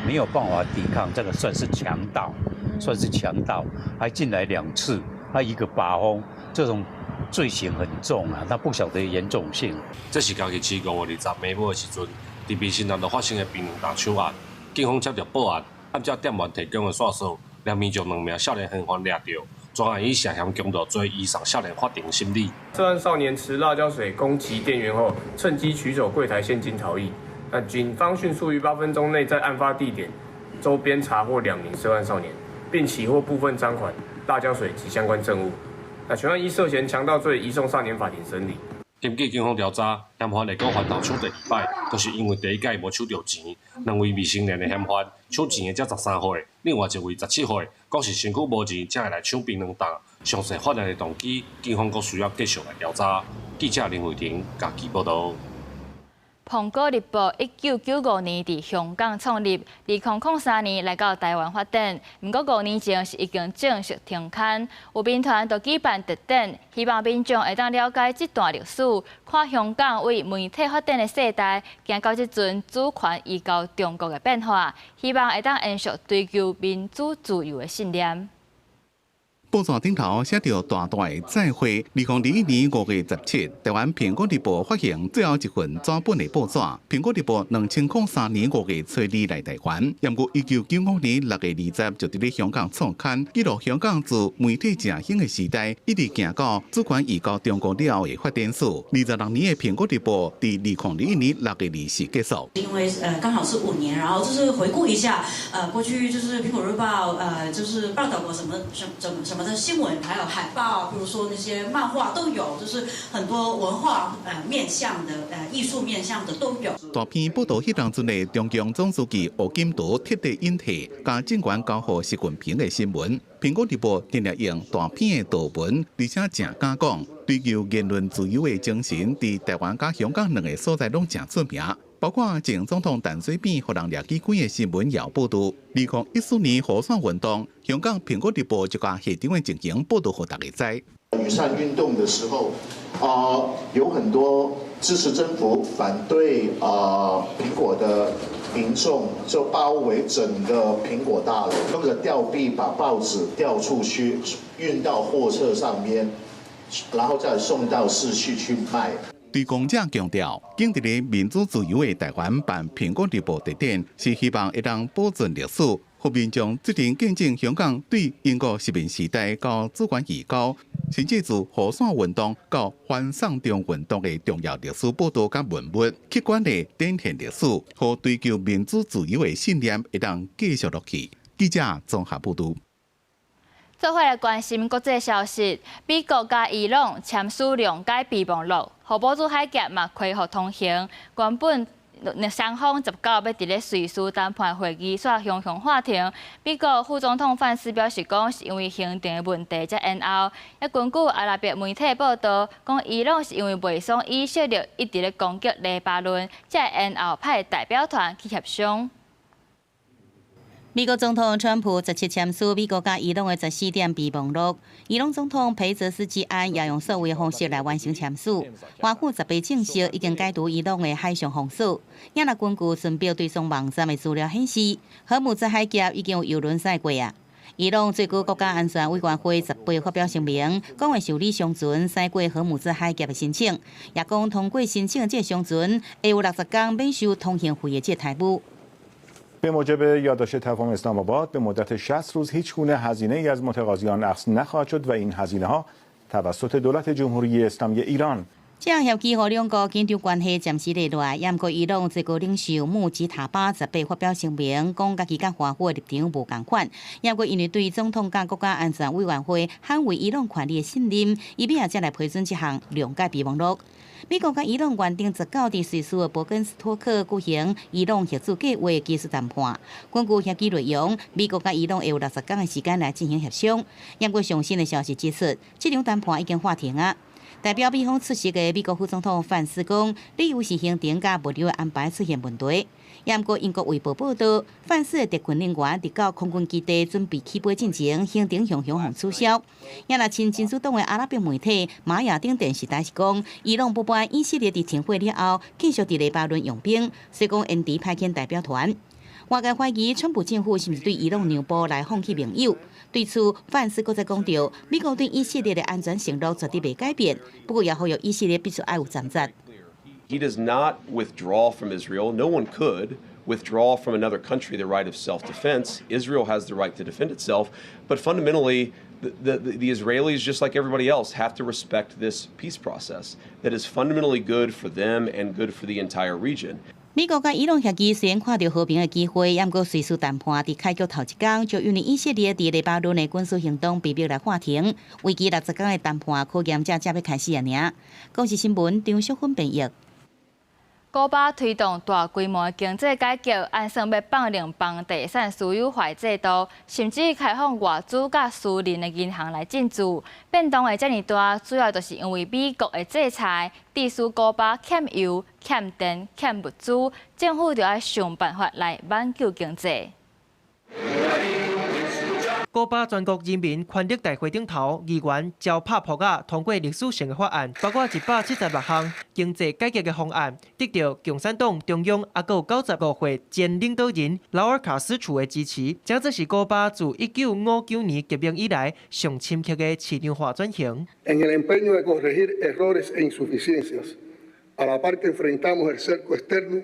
沒有辦法抵抗，這個算是強盜，算是強盜，還進來2次，還一個把風，這種罪行很重啊，他不曉得嚴重性。這是嘉義市5月20暝晡的時陣，佇民生南路發生的檳榔擔搶案，警方接著報案。按照店員提供的線索，兩名將兩名少年嫌犯掠著，專案以涉嫌強盜罪移送少年法庭審理。涉案少年持辣椒水攻擊店員後，趁機取走櫃台現金逃逸。那警方迅速於8分鐘內在案發地點周邊查獲2名涉案少年，並起獲部分贓款、辣椒水及相關證物。那全案依涉嫌強盜罪移送少年法庭審理。根據警方調查，嫌犯會閣翻頭搶第二擺，就是因為第一擺無搶著錢。兩位未成年的嫌犯搶錢的才13歲，另外一位17歲，講是身軀無錢才會來搶檳榔擔。詳細犯案的動機，警方閣需要繼續來調查。記者林慧婷家己報道。澎蘋果日報1995年佇香港創立，2003年來到台灣發展。毋過5年前是已經正式停刊。有民團就舉辦特展，希望民眾會當了解這段歷史，看香港為媒體發展的世代，行到這陣主權移交中國的變化，希望會當延續追求民主自由的信念。報紙頂頭寫著大大的再會。2021年5月17，台灣蘋果日報發行最後一份紙本的報紙。蘋果日報2003年5月初二來台灣，毋過1995年6月20就佇咧香港創刊，記錄香港自媒體正興的時代，一直行到主權移交中國了後的發展史。26年的蘋果日報，佇2021年6月24結束。因為剛好是5年，然後就是回顧一下，過去就是蘋果日報，就是報道過什麼什什什麼的新聞，還有海報，比如說那些漫畫都有，就是很多文化面向的，藝術面向的都有。大篇報導彼當陣的中共總書記胡錦濤徹底隱退，將政權交予習近平的新聞。蘋果日報定定用大篇的圖文，而且誠敢講，追求言論自由的精神，佇台灣佮香港兩个所在攏誠出名。包括前總統陳水扁予人掠去關的新聞也有報導。2014年雨傘運動，香港蘋果日報就共現場的情形報導予大家知。雨傘運動的時候，有很多支持政府、反對蘋果的民眾就包圍整個蘋果大樓，用個吊臂把報紙吊出去，運到貨車上面，然後再送到市區去賣。對公者強調，堅持佇民主自由的台灣辦蘋果日報特展，是希望會當保存歷史，予民眾做陣見證香港對英國殖民時代到主權移交，甚至自雨傘運動到反送中運動的重要歷史報導佮文物，客觀的展現歷史，予追求民主自由的信念會當繼續落去。記者綜合報導。做伙來關心國際消息，美國佮伊朗簽署諒解備忘錄，荷姆茲海峽嘛開放通行。原本雙方19欲佇咧瑞士談判會議煞雄雄喊停。美國副總統范斯表示講，是因為行程的問題才延後。也根據阿拉伯媒體報道，講伊朗是因為袂爽以色列一直咧攻擊黎巴嫩，才會延後派代表團去協商。美國總統川普17簽署美國佮伊朗的14點備忘錄，伊朗總統裴澤斯基安也用數位方式來完成簽署。華府18證實已經解除伊朗的海上封鎖。也若根據船標追蹤網站的資料顯示，荷姆茲海峽已經有油輪駛過啊。伊朗最高國家安全委員會18發表聲明，講會受理商船駛過荷姆茲海峽的申請，也講通過申請這个商船會有60工免收通行費的這个待遇。 به موجب یادداشت تفاهم اسلام آباد به مدت 60 روز هیچ گونه هزینه ای از متقاضیان اخذ نخواهد شد و این هزینه ها توسط دولت جمهوری اسلامی ایران 這項協議予兩國緊張關係暫時下來，也毋過伊朗最高領袖穆吉塔巴18發表聲明，講家己佮華府的立場無仝款，也毋過因為對總統佮國家安全委員會捍衛伊朗權利的信任，伊尾仔才來批准這項諒解備忘錄。美國佮伊朗原定19佇瑞士的伯根斯托克舉行伊朗核子計劃技術談判。根據協議內容，美國佮伊朗會有60工的時間來進行協商。不過上新的消息指出，這場談判已經喊停啊。代表美方出席的美國副總統范斯講，理由是行程佮物流的安排出現問題。也毋過英國衛報報導，范斯的特訓人員佇到空軍基地準備起飛進前，行程雄雄予取消。也若親真主黨的阿拉伯媒體馬亞丁電視台是講，伊朗不滿以色列佇停火了後，繼續佇黎巴嫩用兵，所以講延遲派遣代表團。外界懷疑川普政府是毋是對伊朗讓步來放棄盟友？對此，范斯閣再講著，美國對以色列的安全承諾絕對袂改變，不過也呼籲以色列必須愛有選擇。 He does not withdraw from Israel. No one could withdraw from another country the right of self-defense. Israel has the right to defend itself. But fundamentally, the Israelis, just like everybody else, have to respect this peace process that is fundamentally good for them and good for the entire region. 美國佮伊朗協議雖然看著和平的機會，毋過瑞士談判佇開局頭一工就因為以色列佇黎巴嫩的軍事行動被迫來喊停，為期60工的談判考驗才正欲開始爾。公視新聞張淑芬編譯。古巴推動大規模的經濟改革，按算欲放任房地產私有化制度，甚至開放外資佮私人的銀行來進駐。變動會遮爾大，主要就是因為美國的制裁，致使古巴欠油、欠電、欠物資，政府就愛想辦法來挽救經濟。古巴全國人民權力大會頂頭，議員招拍噗仔通過歷史性的法案，包括176項經濟改革的方案，得著共產黨中央抑閣有95歲前領導人勞爾卡斯楚的支持，這做是古巴自1959年革命以來上深刻的市場化轉型。 En el empeño de corregir errores e insuficiencias, a la par que enfrentamos el cerco externo,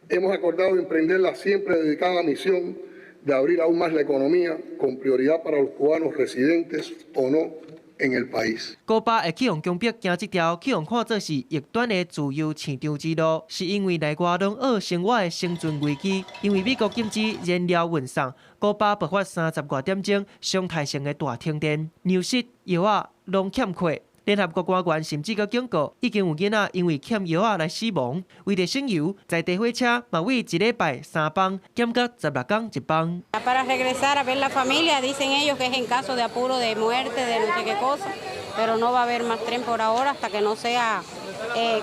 hemos acordado emprender la siempre dedicada misión de abrir aún más la economía con prioridad para los cubanos residentes o no en el país。古巴會去予強迫行這條去予看做是異端的自由市場之路，是因為內外攏惡生活的生存危機。因為美國禁止燃料運送，古巴爆發30外點鐘常態性的大停電，糧食、藥仔攏欠缺。聯合國官員甚至閣警告，已經有囡仔因為欠藥仔來死亡。為著省油，在地火車嘛為一禮拜3班減到16工一班。 Para regresar a ver la familia, dicen ellos que es en caso de apuro de muerte, de no sé qué cosa, pero no va a haber más tren por ahora hasta que no sea,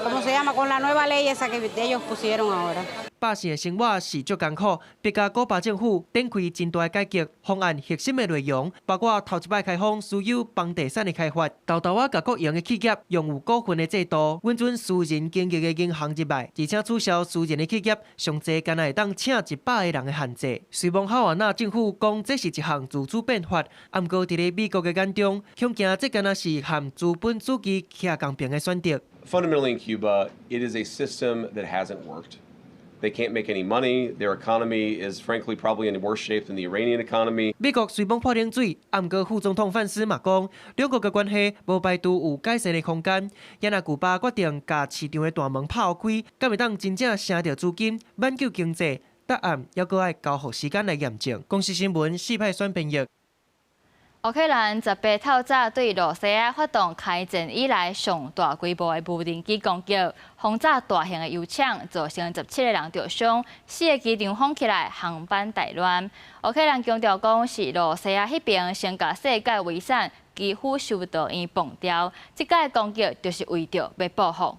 ¿cómo se llama? Con la nueva ley esa que ellos pusieron ahora. 百姓的生活是足艱苦，逼甲古巴政府展開真大改革方案，核心的內容包括頭一擺開放私有房地產的開發，沓沓仔共國營的企業擁有股份的制度，允准私人經營的銀行入來，而且取消私人的企業上濟干焦會當請100個人的限制。雖罔哈瓦那政府講這是一項自主變法，毋過佇咧美國的眼中，恐驚這敢若是和資本主義徛仝爿的選擇。 Fundamentally in Cuba, it is a system that hasn't worked. They can't make any money. Their economy is frankly probably in worse shape than the Iranian economy. 美國雖罔潑冷水，毋過副總統范斯嘛講，兩國的關係無排除有改善的空間。若古巴決定共市場的大門拍予開，敢會當真正省著資金挽救經濟？答案猶閣愛交予時間來驗證。公視新聞四派選編譯。烏克蘭18透早對羅西亞發動開戰以來上大規模的無人機攻擊，轟炸大型的油廠，造成17個人著傷，四个機場封起來，航班大亂。烏克蘭強調講是羅西亞彼爿先共世界遺產基輔修道院爆掉，這擺攻擊就是為著欲報復。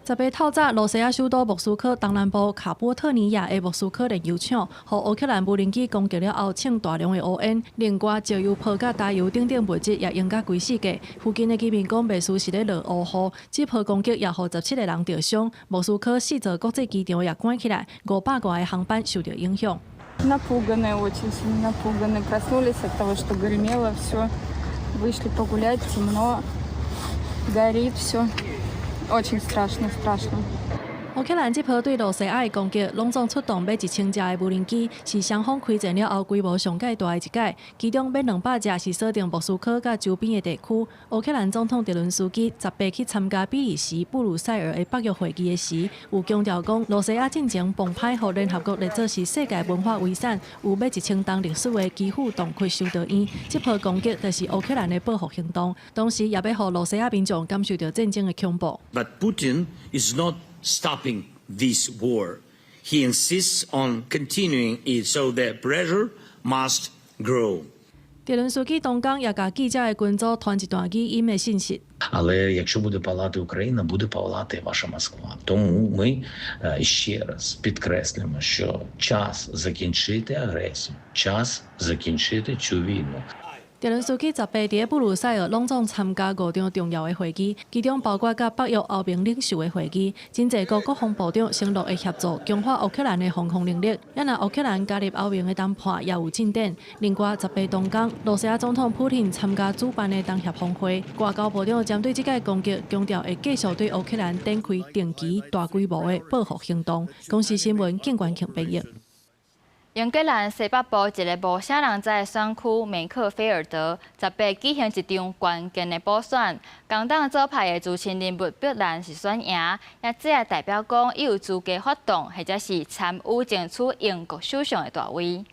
18透早，羅西亞首都莫斯科東南部卡波特尼亞的莫斯科煉油廠，予烏克蘭無人機攻擊了後，衝大量的烏煙，另外石油泡佮柴油等等物質也淹甲規世界。附近的居民講，袂輸是咧落烏雨。這波攻擊也予17個人著傷。莫斯科四座國際機場也關起來，500外個航班受著影響。 Напуганы, очень сильно напуганы. Проснулись от того, что гремело все. Вышли погулять, темно, горит все. Очень страшно, страшно. 烏克蘭這波對羅西亞的攻擊，攏總出動欲1000架的無人機，是雙方開戰了後規模上蓋大的一擺。其中欲200架是鎖定莫斯科佮周邊的地區。烏克蘭總統澤倫斯基18去參加比利時布魯塞爾的北約會議的時，有強調講，羅西亞進前澎歹予聯合國列做是世界文化遺產，有欲1000冬歷史的基輔洞窟修道院。這波攻擊就是烏克蘭的報復行動，同時也欲予羅西亞民眾感受著戰爭的恐怖。 But Putin is not stopping this war. He insists on continuing it, so the pressure must grow. 澤倫斯基當工也共記者的群組傳一段語音的信息。 Але якщо буде палати Україна, буде палати ваша Москва. Тому ми ще раз підкреслюємо, що час закінчити агресію, час закінчити цю війну. 澤倫斯基18佇咧布魯塞爾攏總參加五場重要的會議，其中包括佮北約歐盟領袖的會議。真濟國國防部長承諾會協助強化烏克蘭的防空能力。也若烏克蘭加入歐盟的談判也有進展。另外，18當工，羅西亞總統普廷參加主辦的東協峰會，外交部長針對這擺攻擊，強調會繼續對烏克蘭展開定期大規模的報復行動。公視新聞，景關慶編譯。英格蘭西北部一个無啥人知的選區梅克菲爾德，18舉行一場關鍵的補選，工黨左派的資深人物碧蘭是選贏，也這也代表講伊有資格發動或者是參與爭取英國首相的大位。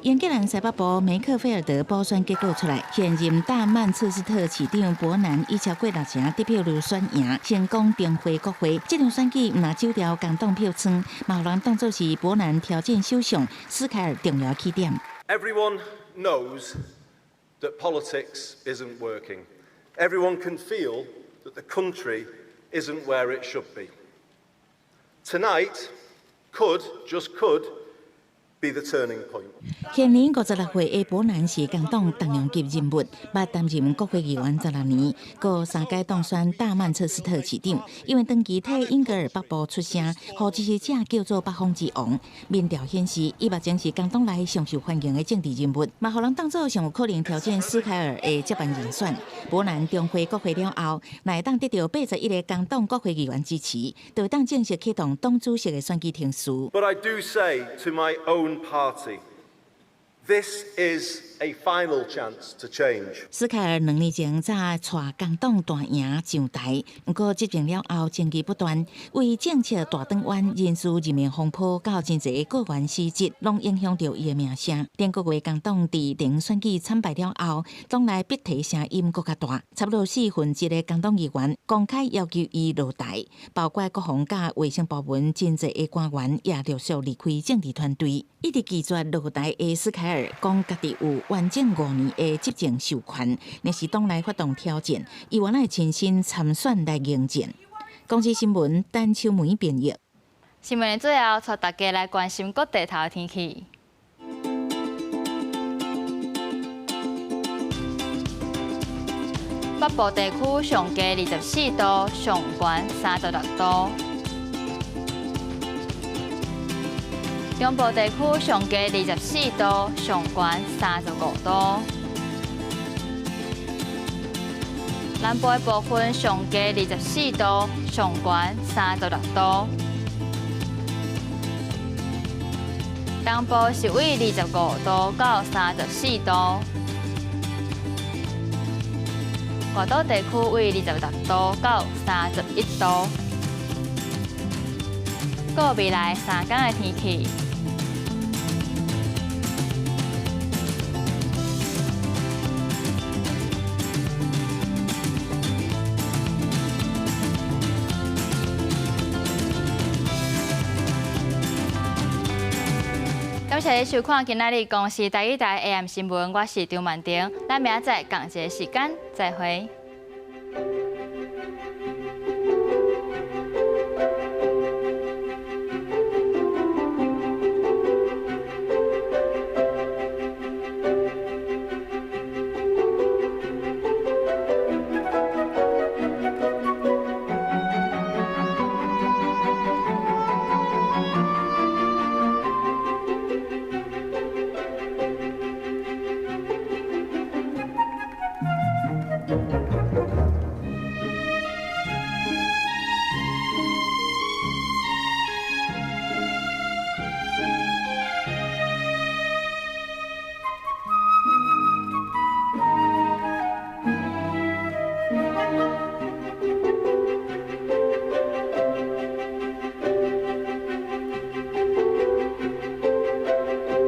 英格蘭西北部梅克菲爾德補選結果出來，現任大曼徹斯特市長伯南以超過六成得票率選贏，成功重回國會。這場選舉毋但走掉工黨票倉，嘛予人當作是伯南挑戰首相斯凱爾重要起點。 Everyone knows that politics isn't working. Everyone can feel that the country isn't where it should be. Tonight could, just could, be the turning point. 現年56歲的伯南是工黨重量級人物，捌擔任國會議員16年，閣三屆當選大曼徹斯特市長。因為長期替英格爾北部出聲，予支持者叫做北風之王。民調顯示，伊目前是工黨內上受歡迎的政治人物，嘛予人當作上有可能挑戰斯凱爾的接班人選。伯南重回國會了後，若會當得著81個工黨國會議員支持，就會當正式啟動黨主席的選舉程序。 But I do say to my own party, this is a final chance to change. 斯凱爾兩年前才帶工黨大贏上台，毋過執政了後爭議不斷，為政策大轉彎、人事任命風波到真濟個人失職，攏影響著伊的名聲。頂個月工黨佇頂選舉慘敗了後，黨內逼提聲音閣較大，差不多四分之一的工黨議員公開要求伊落台，包括國防佮衛生部門真濟的官員也陸續離開政治團隊。一直拒絕落台的斯凱爾講，家己有完整5年的執政授權，若是黨內發動挑戰，伊願意親身參選來迎戰。公視新聞陳秋梅編譯。新聞的最後，帶大家來關心各地頭天氣。北部地區上低24度，上懸36度。中部地區上低24度，上懸35度。南部的部分上低24度，上懸36度。東部是為25度到34度。外島地區為26度到31度。過未來3天的天氣。感謝你收看今仔日公視台語台 AM 新聞，我是張曼婷，咱明仔載仝一个時間再會。